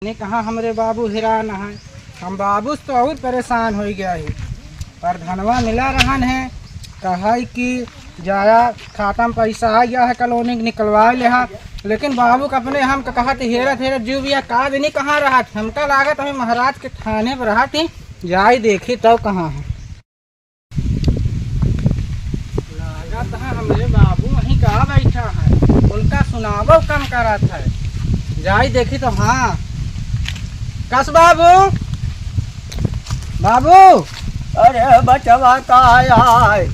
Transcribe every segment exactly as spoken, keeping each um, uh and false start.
ने कहा हमरे बाबू हैरान है, हम बाबू से तो और परेशान होइ गया है। प्रधानवा मिला रहन है, कहा कि जाया खाता में पैसा आ गया है, कॉलोनी के निकलवा ले हा। लेकिन बाबू के अपने हम कहत हेरत हेरत जीव बिया का दिन कहाँ रहत, हमका लागत हमें महाराज के थाने पर रहत ही, जाई देखी तब कहाँ है। लागत है हमरे बाबू वहीं का बैठा है, उनका सुनावो कम करत है। जाई देखी तो हाँ। कस बाबू, बाबू। अरे बचवा का आय?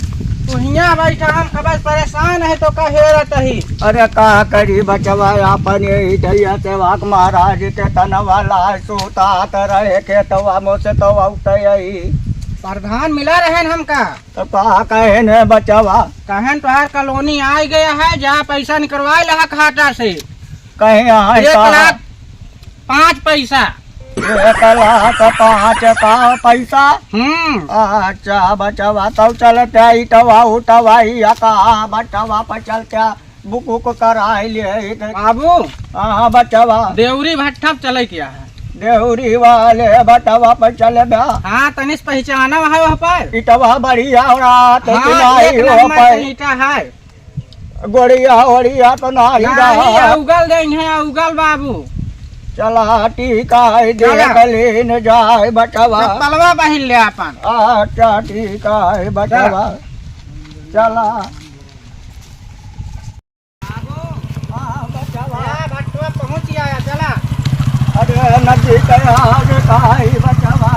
तू हियाँ बैठा, हम खबर परेशान है तो का हेरत ही। अरे का करी बचवा, अपन यही दैया सेवक महाराज के तनवा लाय सुतात रहे खेतवा में से तो उठे यही। प्रधान मिला रहन हमका। तो का कहेन बचवा? कहेन तोहार कॉलोनी आइ गया है, जा पैसा निकलवा लहा खाता से। कहीं आए एक का? लाख पाँच पैसा। एक लाख पाँच का पैसा? हम्म। अच्छा बचवा, तब चलते इटवा उटवा ही का बचवा पर चलते बुक उक कराई ले। बाबू। हाँ, हाँ, बचवा। देउरी भट्ठा पे चले क्या है? देउरी वाले भट्ठवा पर चले बा। हाँ, तनिस पहचाना है वहाँ पर। इटवा बढ़िया हो रहा, तो हाँ, चुनाई एक हो नंबर पाए। के ईटा है। गोड़िया ओड़िया तो नाही नहीं, रहा। उगल दे हैं, उगल बाबू। चला, ठीक है, चला। देख लेन जाए बचवा। चप्पलवा पहिर ले अपन। अच्छा, ठीक है, बचवा। चला। चला। बाबू, हाँ, बचवा। या भट्टवा पहुँच आया, चला। अरे, नदी के आगे काहे बचवा?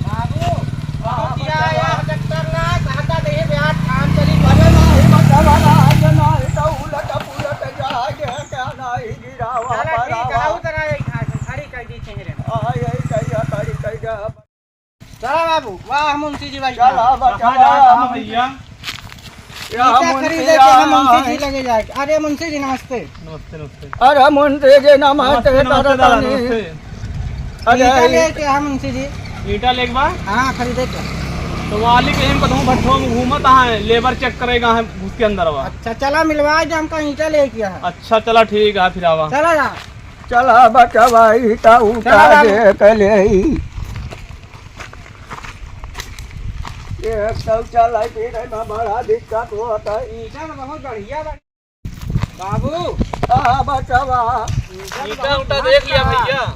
बाबू, पहुँच आया, डॉक्टर ना, कहता नहीं, ब्याज खान चली। अरे, नहीं, बचवा, आज नहीं, तो उलट पुलट जाए, क्या नहीं गिरावा चला, ठीक है, पड़ावा। उतर आए, खड़ी कर दी चेहरे में। हाँ, यही कहिया, खड़ी कर दिया। चला बाबू, वाह मुंशी जी भाई। चला बचवा। कहाँ जात हवा भैया? या ईटा मुंशी खरीदे के हम मुंशी जी लगे जाए। अरे मुंशी जी नमस्ते। नमस्ते, नमस्ते। अरे मुंशी जी नमस्ते, नमस्ते दादा, करतानी। नमस्ते। अरे ईटा ई लेके हम मुंशी जी। ईटा लेके बा? हाँ, खरीदे के। तो वाली के हम कतहूँ भट्ठो में घूमत है, लेबर चेक करेगा है घुस के अंदर बा। अच्छा, चला मिलवा दे, हमका ईटा लेके है। अच्छा, चला ठीक है, फिर आवा। चला जा। चला बचवा, ईटा उठा चला बाबू। दे के ले। ये सब चला फिरे में बड़ा दिक्कत होता है। ईटा तो बहुत बढ़िया बा। बाबू। हाँ, बचवा। ईटा तो ईटा बहुत उटा मस्त देख लिया बा। भैया।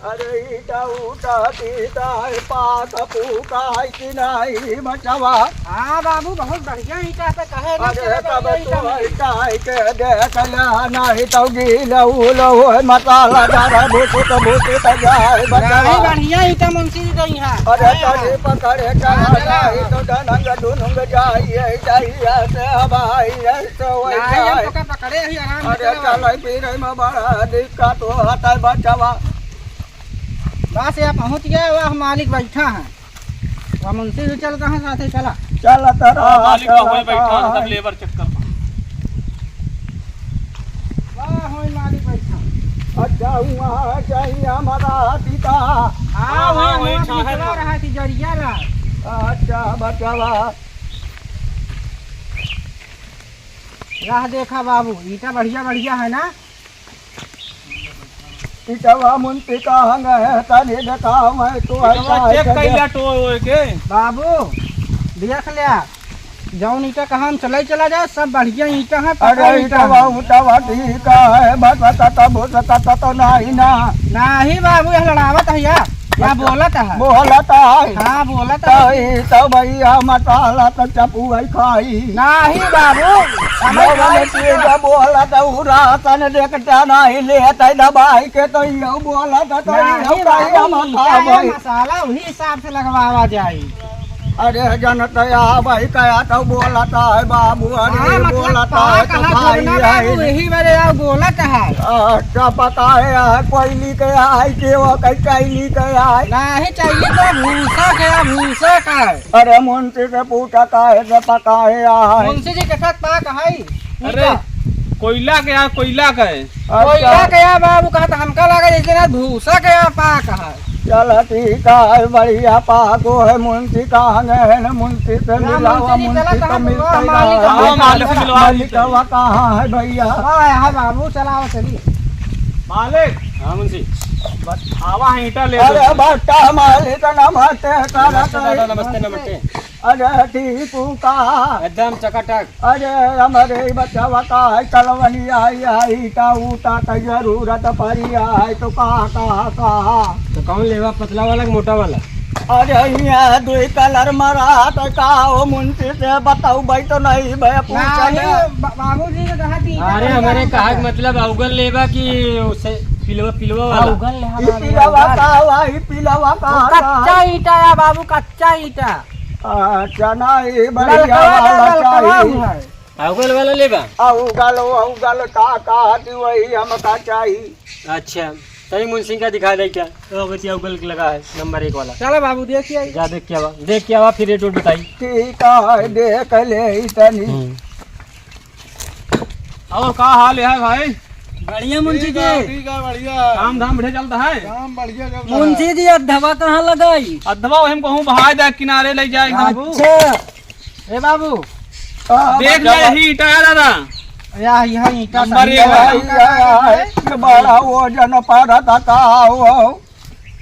अरे, ईटा उटा दीदा है, पाक फूका है कि नहीं, बचवा? हाँ बाबू, बहुत बढ़िया ईटा है, कहे ना अरे, तेरा तब बढ़िया तू ईटा मिली। ईटा है के देख ले, नहीं तो गील उल हो, मसाला डारा भूसुत भूसुत जाए, बचवा। नहीं, बढ़िया ईटा मुंशी जी दई है। अरे, हाँ। तनी पकड़े का हाँ, चला। नहीं तो डनंग डुनुंग जाइए, जाइए से हवाई, ऐसे वही नहीं, हम जाए। तो का पकड़े ही आराम से अरे, चला। चल, फिर में बड़ा दिक्कत होता है, बचवा। बस, यहाँ पहुँच गए, वह मालिक बैठा है। वह मुंशी भी चलता है साथे, चला। चलत रहा, मालिक तो वहीं चलत बैठा है, रहा। सब लेबर चेक करता। वाह, वही मालिक बैठा। अच्छा, वहाँ चाहिए हमारा पिता। हाँ, हाँ, वहाँ, वहीं वहाँ छाहे निकला में। रहा थी जरिया ला। अच्छा, बचवा। राह देखा बाबू, ईटा बढ़िया बढ़िया है ना? इटवा मुंशी का हंग है, तनी देखाव है तो इटवा ऐसा चेक ऐसा कइला टोए ओए के। बाबू, देख लिया, जौन ईटा कहाँ हम चले चला जाए, सब बढ़िया ईटा है, पक्का अरे ईटा इटवा है। उटवा ठीक है, बस तत भुस तत तो नहीं ना। नहीं बाबू, यह लड़ावत है यार, या अच्छा। बोलत है। बोलत है। हाँ, बोलत तो है। ई तो भैया मसाला तो चपुआई खाई। नहीं बाबू, हमें लोगन खाए के चीज बोलत है, उ राशन देखता नहीं लेत है दवाई के, तो यो बोलत है, तो नहीं यो कहीं बाबू, हम ईटा है, खावे। मसाला वही हिसाब से लगवावा जाई। अरे जनत या भाई कया तो बोलत है बाबू, अरे हाँ, मतलब बोलत है तो भाई है। यही मेरे यार बोलत है। अच्छा पकाए है, कोयली के आए के वो कहीं चैली के आए। नहीं चैली तो भूसा के है, भूसा का है। अरे मुंशी से पूछा काहे से पकाए आए। मुंशी जी के साथ पाक है। अरे कोयला के है, कोयला का है। अच्छा। कोयला के या बाबू, कहा तो हमका लगा जैसे ना भूसा के या पाक है। चल ठीक है, बढ़िया पाको है, मुंशी कहाँ गए हैं ना, मुंशी से ना, मिलावा, मुंशी जी मुंशी चला तो तो हम मिलते ही मालिक रहा। हाँ, मालिक से मिलवा मालिक दीजिए। कहाँ है भैया? हाँ, है बाबू, चलाओ चलिए। मालिक, हाँ मुंशी, बस आवा है ईंटा ले अरे लो। भट्टा मालिक नमस्ते, नमस्ते दादा, नमस्ते, नमस्ते। अरे ठीक हूँ का? एकदम चकाचक। अरे हमरे बचवा का है कलवनी आई है, ईंटा ऊटा का जरूरत पड़ी है तो का, का, का? तो कौन लेवा, पतला वाला कि मोटा वाला? अरे यहाँ दुई कलर मरा तो का हो मुंशी से बताऊ भाई तो नहीं भय पूछले। नहीं, बा-, बाबूजी ने कहा कि अरे हमरे कहा के मतलब अउगल लेबा कि उसे पिलवा, पिलवा वाला? अउगल ले ई हमारे पिलवा अउगल। का हुआ, ई पिलवा का वो हुआ? कच्चा ईंटा है बाबू, कच्चा ईंटा। अच्छा, ना, ई बढ़िया ललकवा ना, वाला ललकवा चाहिए। हुआ है। अउगल वाला लेबा? अउगल, अउगल का, का हती वही हमका चाहिए। अच्छा, तनी मुंशी का दिखा दे क्या? तो अगती अउगल लगा है, नंबर एक वाला। चला बाबू, देखिए। जा देख के आवा, देख के आवा, फिर रेट उट बताई। ठीक है, देख ले तनी। हम्म। और का हाल है भाई? बढ़िया मुंशी ठीक है, जी। ठीक है, बढ़िया। काम धाम बढ़िया चलता है? काम बढ़िया चलता है। मुंशी जी, अधवा कहाँ लगाई? अधवा वही कहूँ बहाय दे, किनारे ले जाए बाबू। अच्छा। ए बाबू, हाँ, देख ले, बतावा। यही ईंटा है दादा। या, यह ईंटा नंबर सही एक है। वाला। यही है, ये बड़ा वजन पड़त का हो।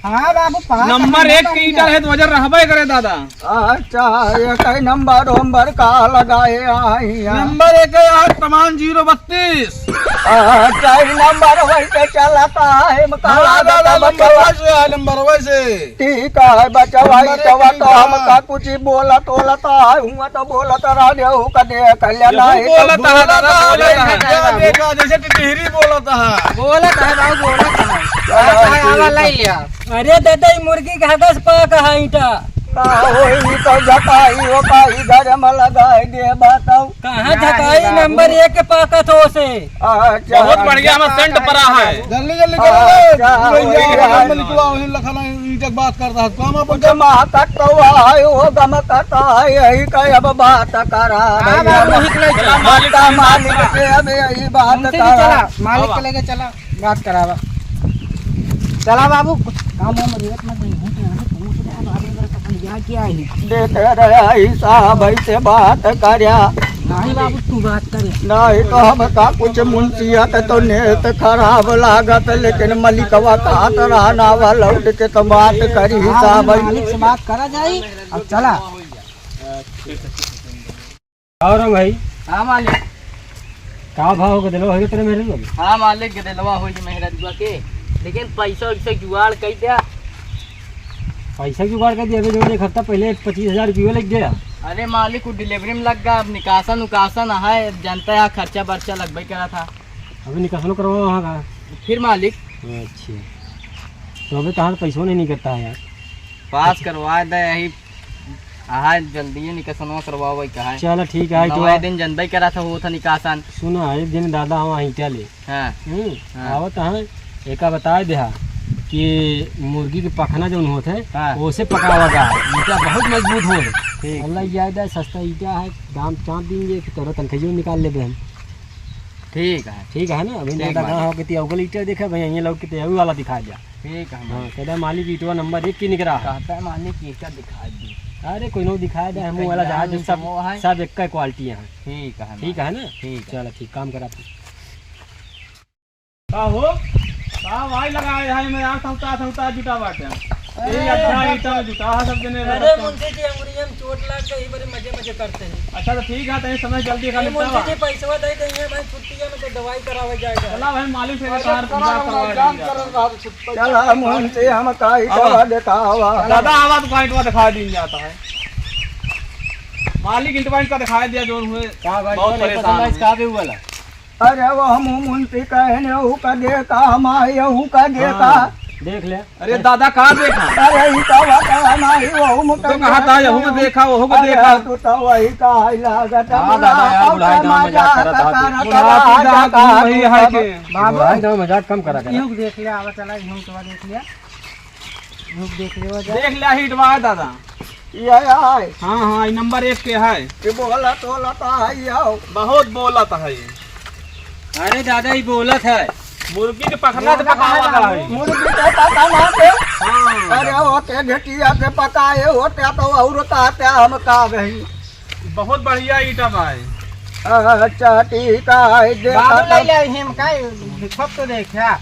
हाँ बाबू, पाँच नंबर एक के ईंटा है तो वजन रहबे करे दादा। अच्छा, ये कई नंबर उम्बर का लगाए आई है? नंबर एक है यार, प्रमाण जीरो बत्तीस। अच्छा, ई नंबर वही पे चलता है, हम हाँ कहा दादा, बतावा नंबर बतावा। वही से है, नंबर वही से। ठीक है बचवा, ई नंबर एक तवा तो ईंटा। हमका कुछ बोलत बोलत है, हुआ तो बोलत रहने हो कदे कल्याण यहू है तो बोलत है, दादा, बोलत है। देखा, देखा, जैसे टिटहिरी बोलत है। बोलत है बाबू, बोलत है। चला, आवा, ठीक आवा, है। लाई लिया। अरे दादा, ई मुर्गी के हगस पा कहा ईंटा। का होई तो झकाई, हो का ई घर में लगाई दे बताऊ। कहाँ झकाई, बाबू। नंबर एक के पाकत हो से। अच्छा। बहुत बढ़िया, हमारा सेंट पड़ा है। जल्दी, जल्दी करो रे। अच्छा, पूरे ये वही बाहर है। में निकला, वही लखना ईंट के बात कर रहा है। काम अपन गमा कटवा है, वो गम कटा है, यही का अब बात करा हाँ, रही बाबू, है। हिक नहीं चला। मालिक, मालिक से अब यही बात हमसे भी करा। चला, मालिक के लेके चला। बात करावा। चला बाबू, काम वाम रेट मत नहीं, हूँ तो यहाँ से पहुँच गया, बाबू मेरे को समझा क्या है? देते रहे हिसाब से बात करया। नहीं बाबू, तू बात करे। नहीं तो हमका कुछ मुंशियत तो नेत खराब लागत, लेकिन मलिकवा कहत रहना वा लौट के तो बात करी हाँ, हिसाब। मालिक से बात करा जाई। अब चला। और हम भाई। हाँ मालिक। का भाव के दिलवा होई तेरे मेहररुआ के? हाँ मालिक, के दिलवा होई मेहररुआ के, लेकिन पैसा वैसा जुगाड़ कई द्या। पैसा जुगाड़ कर दिया, अभी जो एक हफ्ता पहले पच्चीस हजार रुपये लग गया। अरे मालिक, वो डिलीवरी में लग गया, अब निकासन उकासन है, जनता है, खर्चा बर्चा लगबे करा था। अभी निकासनो करवा वहाँ का? फिर मालिक। अच्छा, तो अभी तहार पैसो नहीं निकलता है यार। पास करवा दे, यही हाँ, जल्दी ही निकसनवा करवावे का है। चला ठीक है, तो नवा दिन जनबे करा था, होत है निकासन। सुना, एक दिन दादा हम ईंटा ले। हाँ। हम्म, हाँ। आवत हैं, एका बताए देहा कि मुर्गी के पखना जौन होत है, हाँ। ओसे पकावा का है। ईंटा बहुत मजबूत होत है। ठीक, अल्लाह ठीक। याद है, सस्ता ईंटा है, दाम चाँप देंगे, फिर तोरा तनख्वाहियो निकाल लेबे हम। ठीक है। ठीक है ना, अभी ठीक दादा बात। कहाँ हो के तिया उगल ईंटा देखे, भाई, ये लोग के तिया वाला दिखा दिया। ठीक है, हाँ, मालिक। कहता है, "मालिक, ईंटवा नंबर एक की निकरा है।" कहता है, "मालिक, ईंटा दिखा दी।" अरे, कोई नो दिखाए दे, हम वाला जहाज, सब, सब एक का क्वालिटी है। ठीक है, ठीक है ना? ठीक है। चलो, ठीक, काम करा तू। का हो? का भाई लगाए है, मैं यार, सौता, सौता जुटा बाटे। यही अच्छा ईंटा में जुटा है सब जने अरे रखता। मुंशी जी, अंगुरिया में चोट लग गई, बड़े मजे, मजे करते हैं। अच्छा, तो ठीक है, तनी समय जल्दी खा ए, लेता मुंशी बा। जी, पैसवा दे देंगे, मैं छुट्टिया में तो दवाई करावे जाएगा। चला भाई, मालिक से अरे, कहाँ करा, पूजा करवा जान दीजिए। करन रहा तो छुट्टी। चला, मुंशी, हम का ईंटवा आवा। देखावा। दादा, आवा, तो का ईंटवा दिखा दीन जाता है। मालिक, ईंटवा इनका दिखाई दिया, जोन हुए। का भाई, बहुत कौन है परेशान पसंद है, है। इसका भी वाला? अरे, वो हम मुंशी कहने, हूँ का देखा, हम आए, हूँ का देखा। हाँ, देख ले। अरे दादा, का देखा? अरे, ई का बता, ना, ई वो हम तो कहा था, यहू को देखा, वहू को अरे, देखा। तू तो वही का है लागत। हाँ, दादा, यार, बुढ़ाई गाँव मजाक करत था तू। बुढ़ापा दादा, तू वही है के। बाबू, बुढ़ाई गाँव मजाक कम करा कर। इहू को देख ले, आवा चला, इहू को देख ले। इहू को देख ले, जा। देख ले, हिट बा, दादा। ये है। हाँ, हाँ, ई नंबर एक के है। ये बोलत, बोलत है, ये हो। बहुत बोलत है ये। अरे दादा, ई बोलत है। मुर्गी के पखना से पकावा गया है। मुर्गी के पखना से? हाँ। अरे, होते घटिया से पकाए होते तो और कहते हम का गई। बहुत बढ़िया ईंटा बा है। अच्छा, ठीक है, देखा बाबू तो। ले ले, हम का, सब तो देख, हाँ।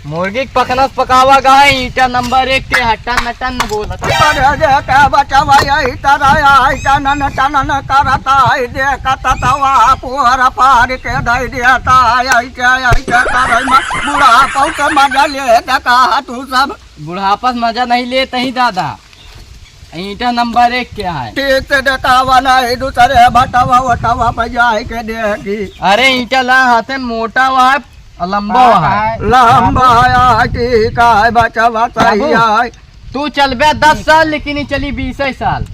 मुर्गी के पखनस पकावा गा है, ईटा नंबर एक के हटन नटन बोलत। अरे देख बचवा, यही तरह आई टनन टनन करत आई, देखत तवा पोर पार के दई देता, ऐसे ऐसे करे में बुढ़ापा के मजा ले देखा तू सब। बुढ़ापा से मजा नहीं लेत ही दादा, ईटा नंबर एक के है। ठीक से देखावा नहीं, दूसरे भटवा वटवा पे जाए के देखी। अरे ईटा ला हाथे मोटा हुआ है, लंबा हुआ है। लंबा है, ठीक है, बचवा सही बाबू, है। तू चलबे दस साल, लेकिन ई चली बीस साल।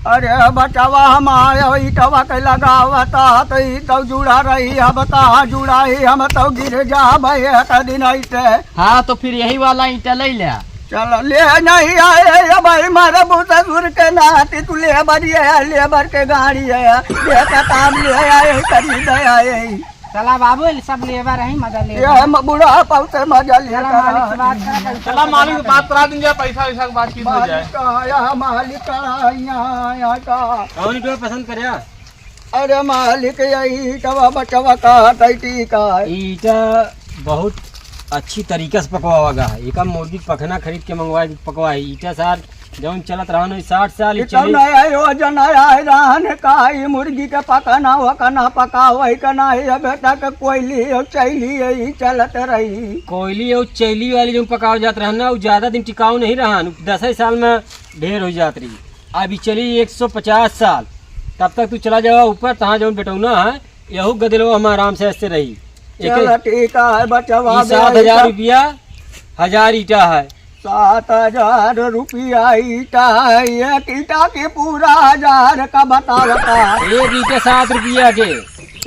अरे बचवा, हम आए हो ईटवा के लगावता, तो ई तो जुड़ा रही, अब कहाँ जुड़ाई, हम तो गिर जाबे एक दिन ऐसे। हाँ, तो फिर यही वाला ईटा ले ले। चल, ले नहीं आए, अब भाई मारे ससुर के नाती, तू लेबर ये है, लेबर के गाड़ी है, ये का काम ले आए, खरीद आए। चला बाबू, ये सब लेबर है, मजा ले ये रहा। हम बुढ़ापा से मजा ले चला रहा। मालिक से बात करा, पैसा चला मालिक से बात करा दीजिए, पैसा वैसा की बातचीत हो जाए। मालिक कहाँ, यहाँ मालिक कहाँ, यहाँ, यहाँ का? कौन ईटवा पसंद करे? अरे मालिक, यही ईटवा बचवा का हटाई ठीक है। ईटा बहुत अच्छी तरीका से पकवावा गा है। एका मुर्गी के पखना खरीद के मंगवाए के पकवाए। ईटा सार जौन चलत रहन, ई साठ साल ई ई कौन चली। नया योजना आए रहन का, ई मुर्गी के पखना वखना पकावै का नाही, अबे तक कोयली और चैली यही चलत रही। कोयली और चैली वाली जौन पकावल जात रहन ना, उ ज्यादा दिन टिकाऊ नहीं रहन, उ दसे साल में ढेर हो जात रही। अब ई चली एक सौ पचास साल, तब तक तू चला जावा ऊपर, तहाँ जौन बेटौना है, यहू गदेलवा हम आराम से ऐसे रही। एक चल ठीक है बचवा, ई सात हजार रुपया, हजार ईटा है। सात हजार रुपया ईटा है, एक ईटा के पूरा हजार का बतावता। एक ईटा सात रुपया के।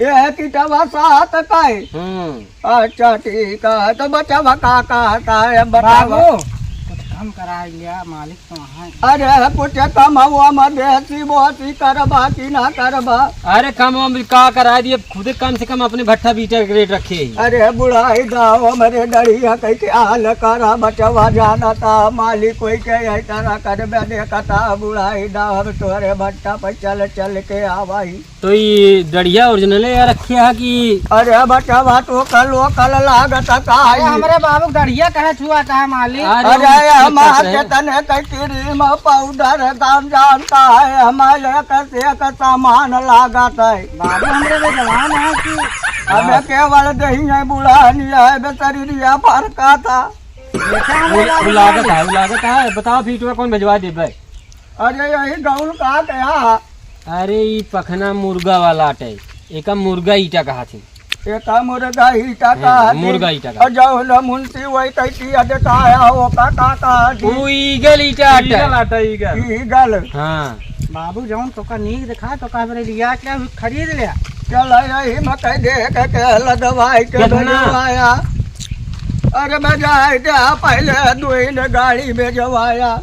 एक ईटवा सात का है। हम्म। अच्छा ठीक है, तो बचवा का कहता है, बतावा। बाबू, कुछ कम करा लिया, मालिक तो वहाँ है। अरे कुछ कम हुआ में बेसी बोसी करबा कि ना करबा? अरे कम हम का करा दिए, खुदे कम से कम अपने भट्ठा बीटा के रेट रखे ही। अरे बुढ़ाई दाव हमरे डढ़िया कह के हाल करा, बचवा जानता मालिक कोई के यही तरह करबे देखता, बुढ़ाई दाव हम तोहरे भट्ठा पर चल चल के आवाही। तो ई डढ़िया ओरिजिनले या रखे है कि? अरे बचवा, तो कल वो कल लागत का अरे है? हमरे बाबू के डढ़िया कहे छुआ कहे मालिक? अरे अरे, हम ठीक है। के तने के क्रीम पाउडर दाम जानता है, हमारे एक से एक सामान लागत है। बाबू हमरे में जवान है कि अबे हाँ। केवल दही है, बुढ़ानी है, बे शरीरिया फरका था। देखा हमरे वो, बाबू वो लागत के। है, वो लागत है। बताओ फिर तुम्हें कौन भिजवा देबे? अरे यही गौल का क्या? अरे ई पखना मुर्गा वाला आटे, एका मुर्गा ईटा कहा थी। एका मुर्गा ईटा हम्म, कहा थी। मुर्गा ईटा कहा। और जौन मुंशी वही तैती देखा है, ओका का कहा थी? ऊ ईगल ईटा आटे। ईगल आटा, ईगल। ईगल। हाँ। बाबू जौन तोका नीक देखा, तोका हमरे लिया के खरीद लिया। चल यही में कह दे के, के लगवाई के कितना? भेजवाया। अरे बजाए दे पहले दुई ने गाड़ी भेजवाया।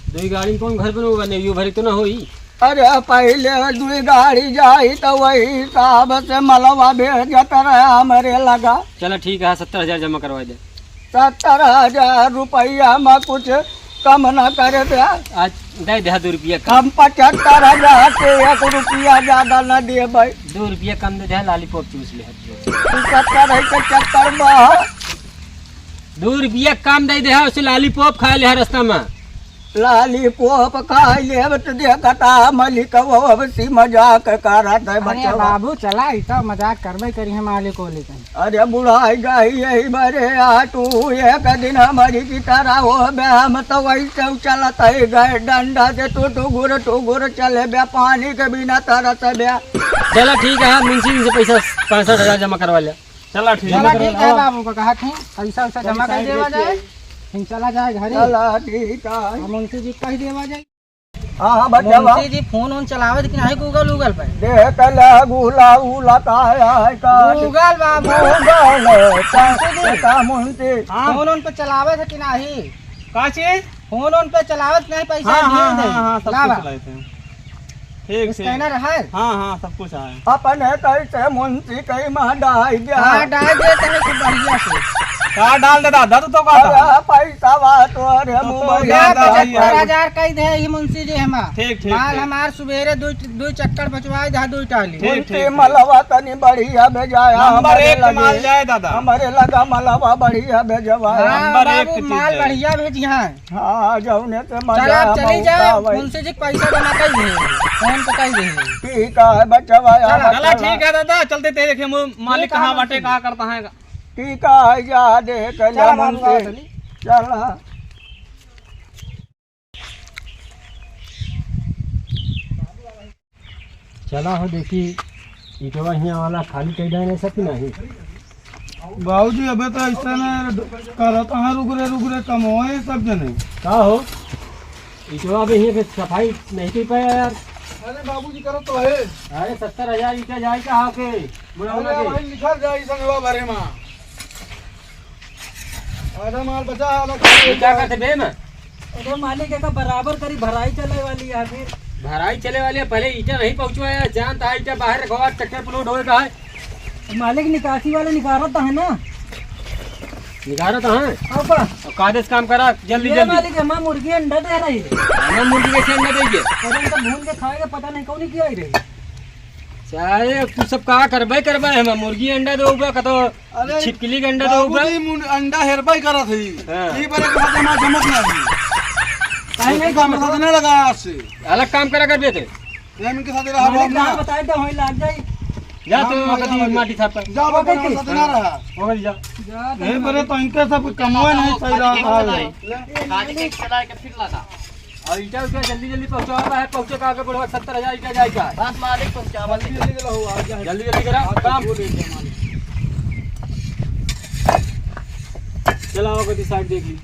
दुई गाड़ी में कौन घर बनोगा? नहीं, यो भरी तो ना होई। अरे पहले दुई गाड़ी जाई तो वही हिसाब से मलवा भेजत रहे हमरे लगा। चला ठीक है, सत्तर हजार जमा करवा दे। सत्तर हजार रुपया में कुछ कम न करे बे। आज दे दे दो रुपया कम। हम पचहत्तर हजार से एक रुपया ज्यादा न देबै। दो रुपया कम दे दे, लॉलीपॉप चूस ले। तू सत्तर है के चक्कर में। दो रुपया कम दे दे, उसे लॉलीपॉप खा ले हर रास्ता में। लॉलीपॉप खाई लेब त देखता मलिकवा अब सी मजाक करत है अरे बचवा। बाबू, चला, ई तो मजाक करबे करी है मालिक ओलिक। अरे बुढ़ाई गई यही बरे आ तू एक दिन हमारी की तरह होबे, हम तो वैसे चलत है गए डंडा से तू टुगुर टुगुर चले बे, पानी के बिना तरस बे। चला ठीक है, मुंशी जी से पैसा पैंसठ हजार जमा करवा ले। चला ठीक चला है। ठीक है बाबू को कहा थी, पैसा वैसा जमा कर देवा जाए, फिर चला जाए घरे। चला ठीक है। हम मुंशी जी कह देवा जाए। हाँ, हाँ, बच्चा बा। मुंशी जी फोन उन चलावत कि नहीं Google Google पे? देख ले गुला उला का है, है का? Google बाबू। Google, मुंशी जी। का मुंशी? हाँ। फोन उन पे चलावत है कि नहीं? का चीज? फोन उन पे चलावत नहीं, पैसा हाँ, भेज हाँ, दे। हाँ, हाँ, सब ला कुछ बा। चलाते हैं। ठीक, ठीक। स्कैनर है? हाँ, हाँ, सब कुछ है। अपने कैसे मुंशी कई मा डाल दिया। हाँ, डाल दे तने खूब बढ़िया से। का डाल दे दादा, तू तो कहता है। अरे, पैसा वा तो, अरे, तू तो मुंबई यार, ज्यादा ही है। पचहत्तर हजार कई दे ही मुंशी जी हमार। ठीक, ठीक, माल ठीक। हमार सुबेरे दो, दो चक्कर बचवाए दे, दो टाली। ठीक, मुंशी ठीक, ठीक। मलवा तनी बढ़िया भेजाया, नंबर हमारे एक के लगे। माल जाए दादा। हमारे लगा मलवा बढ़िया भेजवाया। हाँ, नंबर एक बाबू, की चीज माल है। बढ़िया भेजिया। हाँ, जौने से मजा चल, आप चली जाए, मुंशी जी के पैसा जमा कर दे, फोन पे कर दे। ठीक है बचवा, चला, चला, चला। ठीक है दादा, चलते ते देखे मु-, मालिक ठीक है, कहाँ बाटे, मुंशी जी। का करता है। ठीक है, जा देख ले चला बाबू, मुंशी। चली। चला। चला हो देखी, ईटवा हियाँ वाला खाली कई देने से कि नहीं? बाबूजी, अबे तो ऐसा ना करत हैं, रुक रे, रुक रे, कम होए सब जने। का हो? ईटवा भी हियाँ के सफाई नहीं की पाया यार। अरे बाबूजी, करत तो है। अरे सत्तर हजार ईटा जाए का आके, बुढ़ावना अरे के। भाई, निकल जाए संगवा भरे मा। अरे माल बचा, अलग ये क्या करते बे में? अरे मालिक, एका बराबर करी, भराई चले वाली है फिर। भराई चले वाली है, पहले ईटा नहीं पहुंचवाया, जानता है ईटा बाहर रखवा, ट्रैक्टर पर लोड होए का है। मालिक, निकासी वाले निकालत है ना। निकालत है? अब का? अब कायदे से काम करा, जल्दी, ये जल्दी। मालिक, हमार मुर्गी अंडा दे रही है। हमार मुर्गी कैसे अंडा देगी? अरे, हम तो भून के खाएगा, पता नहीं कौन किया ही रही। चाहे तू सब का करबे, करबे, हम मुर्गी अंडा दोगा, कतो अरे, छिपकली के अंडा दो बाबूजी, बा? मुन-, अंडा हेरबा ही करत हई। हाँ। ई बरे के साथ हमार जमत ना है। काहे नहीं तो जमत? हमरे साथ ना लगा आज से। अलग काम करा कर देते। ये इनके साथ रहा मालिक, बाबू ना। कहाँ बताए तो वहीं लाग जाई। जा तू हम कभी माटी साफ कर। जा बाबू, ओके, हमारे साथ ना रहा। ओके, जा। जा, ए, बरे तो इनके सब कमवा नहीं सही रहा है। खाली के चला के फिर लाना। और ईटा उटा जल्दी जल्दी पहुँचावा है, पहुँचे का आगे बढ़वा, सत्तर हजार ईटा जाए का है। बस मालिक पहुँचावा जल्दी जल्दी करो, आ जा। जल्दी जल्दी करा काम। चला आओ कभी साइड देख ली।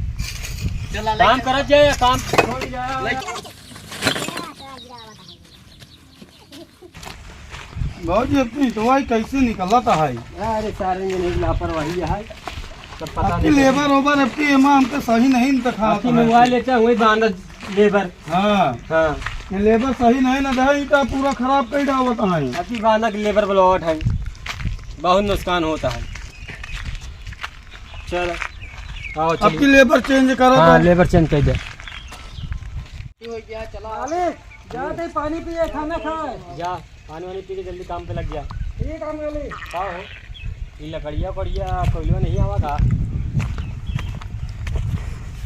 चला, ले काम चल। करा जाए, काम छोड़ जाए। ले। बाबूजी, अपनी ईटवा कैसे निकलत है? अरे सारे ये नहीं लापरवाही है, सब पता आपकी नहीं। लेबर ओबर आपकी एमा हमके सही नहीं दिखात आपकी है। मोबाइल लेता वही बांधा लेबर। हाँ। हाँ। ये लेबर सही नहीं ना दे, ईटा पूरा खराब कर डावत है। आपकी बांधा के लेबर बुलावत है, बहुत नुकसान होता है। चल, आओ, चलिए। आपकी लेबर चेंज करो हाँ, तो। लेबर चेंज कर दे। हो गया, चला। मालिक, जा दे पानी पिए, खाना खाए। जा, पानी वानी पी के जल्दी काम पे लग जा। ठीक है मालिक। का हो? ई लकड़िया उकड़िया कोयलवा नहीं आवा का?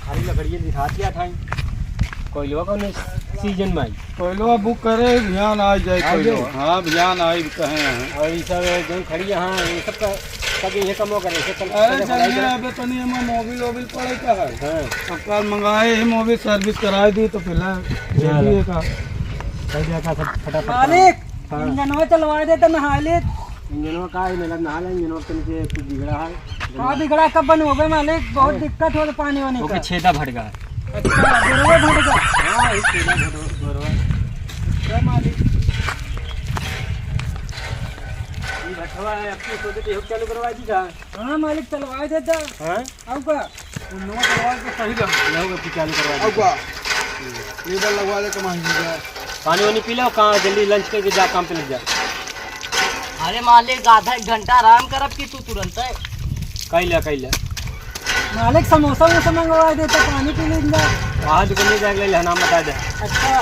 खाली लकड़िया दिखा दिया था। कोयलवा कौन सीजन में आई? कोयलवा बुक करे, बिहान आ जाए आ कोयलवा। जाए। हाँ, बिहान आई कहे हैं। और ये सब जो खड़ी है, हाँ, ये सब का, सब ये कमो करे, ये सब अरे, चल, चलिए, अबे तनी एमा मोबिल ओबिल पड़े का है? हाँ। अब कल मंगाए ही मोबिल सर्विस कराए दी तो फिलहाल चलो। देखिए का। कर दिया का सब फटाफट मालिक, हाँ। इंजनवा चलवा दे तो नहा ले। इंजनवा का है, मेरा नहा ले, इंजनवा के नीचे कुछ बिगड़ा है। का बिगड़ा, कब बनोगे मालिक? बहुत अरे। दिक्कत हो पानी वानी ओके का। छेदा भटका। अच्छा, गोरवा भटका। हाँ, एक छेदा भटका, गोरवा। क्या मालिक? ये भटवा है, अब तो सोचे थे, चालू करवा दी का? हाँ मालिक, चलवा देता। हाँ? आऊ का? उन्नवा चलवा के सही रहा। लेवल की चालू करवा आऊ दे। का? लेबर लगवा दे, कमाई हो जाए। पानी वानी पी लो, कहाँ जल्दी लंच करके जा, काम पे लग जा। अरे मालिक, आधा एक घंटा आराम करब कि तू तुरंत है? कैला, कैला। मालिक, समोसा वोसा मंगवा देता, पानी पी लेंगे। वहाँ दुकान में जाके ले लेना, हम बता दे। अच्छा।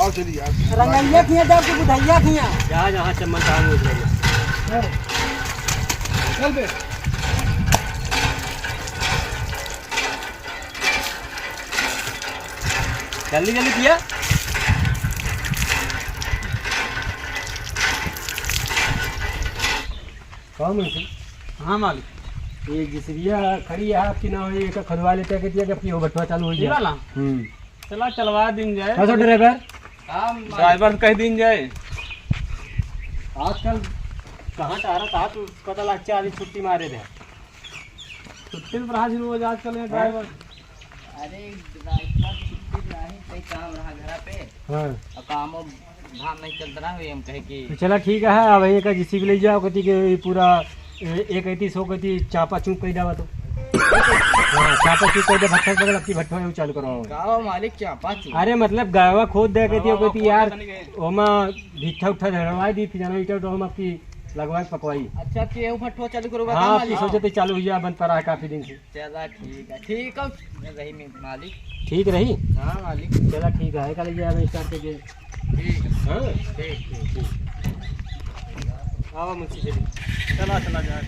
आओ चलिए, आओ। रंगैया किया जाओ कि बुधैया किया? जहाँ, जहाँ से मन चाहे, वो ले लो। चल बे। जल्दी, जल्दी किया। कौन मुंशी? हाँ मालिक। ये जिसरिया खड़ी है आपकी ना, ये का खुदवा लेते हैं, कहती है कि अपनी वो भट्ठा चालू हो ये गया। वाला? हम्म। चला, चलवा दिन जाए। बस ड्राइवर। हाँ, मालिक। ड्राइवर से कह दिन जाए। आजकल कहाँ टहरा था तू, पता लग चार दिन छुट्टी मारे रहे। छुट्टी पर आज रोज आजकल ये हाँ। ड्राइवर। अरे, ड्राइवर छुट्टी पर नहीं, कई काम रहा घर पे। हाँ। और काम धाम नहीं चलता रहा, हम कहे कि तो चला ठीक है, अब ये का जीसीबी ले जाओ, कहती कि पूरा ए-, एक ऐती सौ कहती चापा चूप कर डावा तो। हाँ, चापा चूर कर दे, भट्ठा के बगल अबकी भट्ठा में चालू करो। का हो मालिक, चापा चूर? अरे मतलब गड़वा खोद दे के गड़वा खोद दे यार, तनी के। ओमा भिट्ठा उट्ठा धरवाई दी, फिर जाना ईटा उटा हम अबकी लगवाई पकवाई। अच्छा, केहू भट्ठो चालू करोगा हाँ, का अबकी मालिक? सोचे तो चालू हुआ बंद पड़ा है काफी दिन से। चला ठीक है, ठीक है, रही मी-, मालिक। ठीक रही? हाँ मालिक। चला ठीक है, कल ये अब start करके। ठीक है। हाँ? ठीक, ठीक, ठीक। आवा मुंशी जी। चला, चला जा।